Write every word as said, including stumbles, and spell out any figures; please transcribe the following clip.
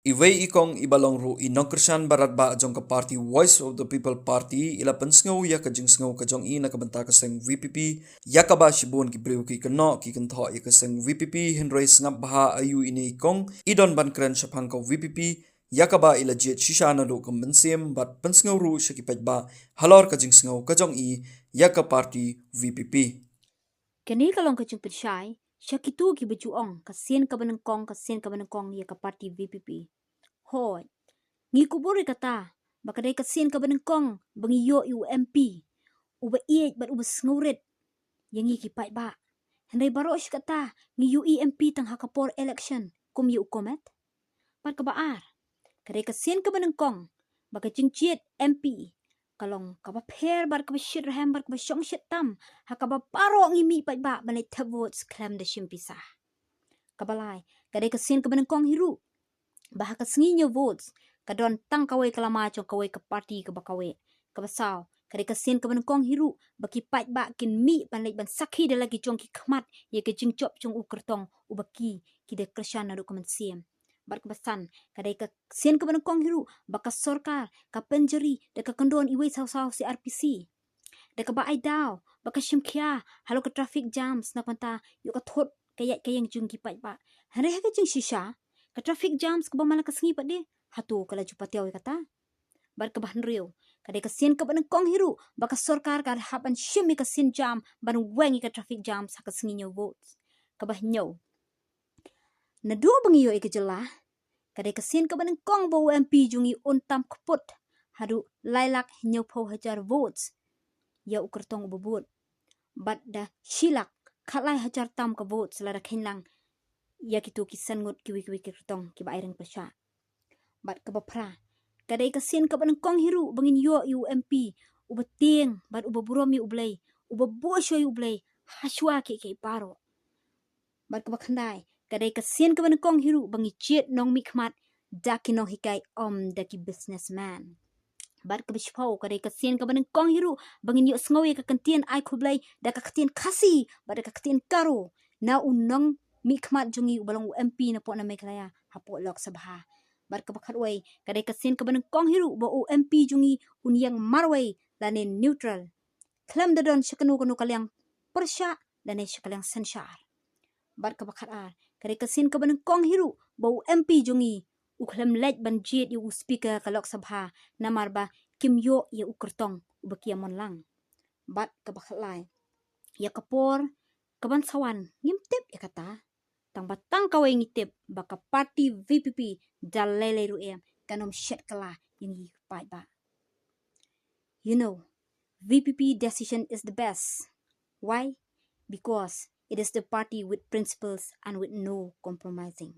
Iwei i kong iba long ruh i nongkyrshan baratbah jong ka party Voice of the People Party i la pynsngew ïa ka jingsngew ka jong i na ka bynta ka seng VPP, ïa kaba shibun ki briew ki kynnoh ki kynthoh ïa ka seng VPP, hynrei sngap bha aïu ine i kong i don ban kren shaphang ka VPP, ïa kaba i la jied shisha naduh ka mynsiem bad pynsngew ruh sha ki paidbah halor ka jingsngew ka jong i ïa ka party VPP. Kane ka long ka jingpynshai sha kito kiba ju ong ka sien kaba nyngkong, ka sien kaba nyngkong ïa ka party VPP. Hooid, ngi kubur ïa kata ba ka dei ka sien kaba nyngkong ba ngi ïoh ïa u MP uba ïeit bad uba sngewrit ïa ngi ki paidbah. Hynrei baroh shi katta ngi ïohi MP tang ha ka por election, kum ïa u Komet. Bad kaba ar, ka dei ka sien kaba nyngkong ba ka jingjied MP ka long kaba pher bad kaba shitrhem bad kaba shongshit tam ha kaba baroh ngi mih paidbah ban leit thep votes khlem da shim pisa. Kaba lai, ka dei ka sien kaba nyngkong hi ruh ba ha ka sngi ñiew votes ka don tang kawei ka lama jong kawei ka party kaba kawei. Kaba saw, ka dei ka sien kaba nyngkong hi ruh ba ki paidbah kin mih ban leit ban sakhi da la ki jong ki khmat ïa ka jingjop jong u kyrtong uba ki, ki da kyrshan naduh ka mynsiem. Bad kaba san, ka dei ka sien kaba nyngkong hi ruh ba ka sorkar ka pynjari da ka kyndon iwei saw saw CrPC, da kaba ai daw ba ka shim khia halor ka traffic jams na ka bynta ïoh ka thut ka ïaid ka ïeng jong ki paidbah. Hynrei ha ka jingshisha, ka traffic jams kaba man la ka sngi pat de, hato ka la ju patiaw ïa kata? Bad kaba hynriew, ka dei ka sien kaba nyngkong hi ruh ba ka sorkar ka hap ban shim ïa ka sien jam ban weng ïa ka traffic jams ha ka sngi ñiew votes. Kaba hynñiew, naduh ba ngi ïoh ïa ka jylla, ka dei ka sien kaba nyngkong ba u MP jong ngi un tam kput haduh lai lak hynñiewphew hajar votes ïa u kyrtong uba bud, bad da shi lak khatlai hajar tam ka votes lada kheiñ lang ïa kito ki san ngut kiwei kiwei ki kyrtong kiba ai ring pyrshah. Bad kaba phra, ka dei ka sien kaba nyngkong hi ruh ba ngin ïoh ïa u MP uba tieng bad uba burom ïa u Blei, uba buh shuwa ïa u Blei ha shuwa kiei kiei baroh. Bad kaba khyndai, ka dei ka sien kaba nyngkong hi ruh ba ngi jied nongmihkhmat da ki nonghikai, ym da ki businessman. Bad kaba shiphew, ka dei ka sien kaba nyngkong hi ruh ba ngin ïohsngew ïa ka kyntien ai khublei da ka ktien Khasi bad da ka ktien Garo na u nongmihkhmat jong ngi uba long u MP napoh na Meghalaya hapoh Lok Sabha. Bad kaba khatwei, ka dei ka sien kaba nyngkong hi ruh ba u MP jong ngi un ïeng marwei lane neutral, khlem da don sha kano kano ka liang pyrshah lane sha ka liang synshar. Bad kaba khatar, ka dei ka sien kaba nyngkong hi ruh ba u MP jong ngi u khlem leit ban jied ïa u speaker ka Lok Sabha namar ba kim ïoh ïa u kyrtong uba ki ïa mon lang. Bad kaba khatlai, ïa ka por kaban sa wan ngim tip ïa kata, tang ba tang kawei ngi tip ba ka party VPP da lei lei ruh em kan ym shet kylla ïa ngi paidbah. You know, VPP decision is the best. Why? Because it is the party with principles and with no compromising.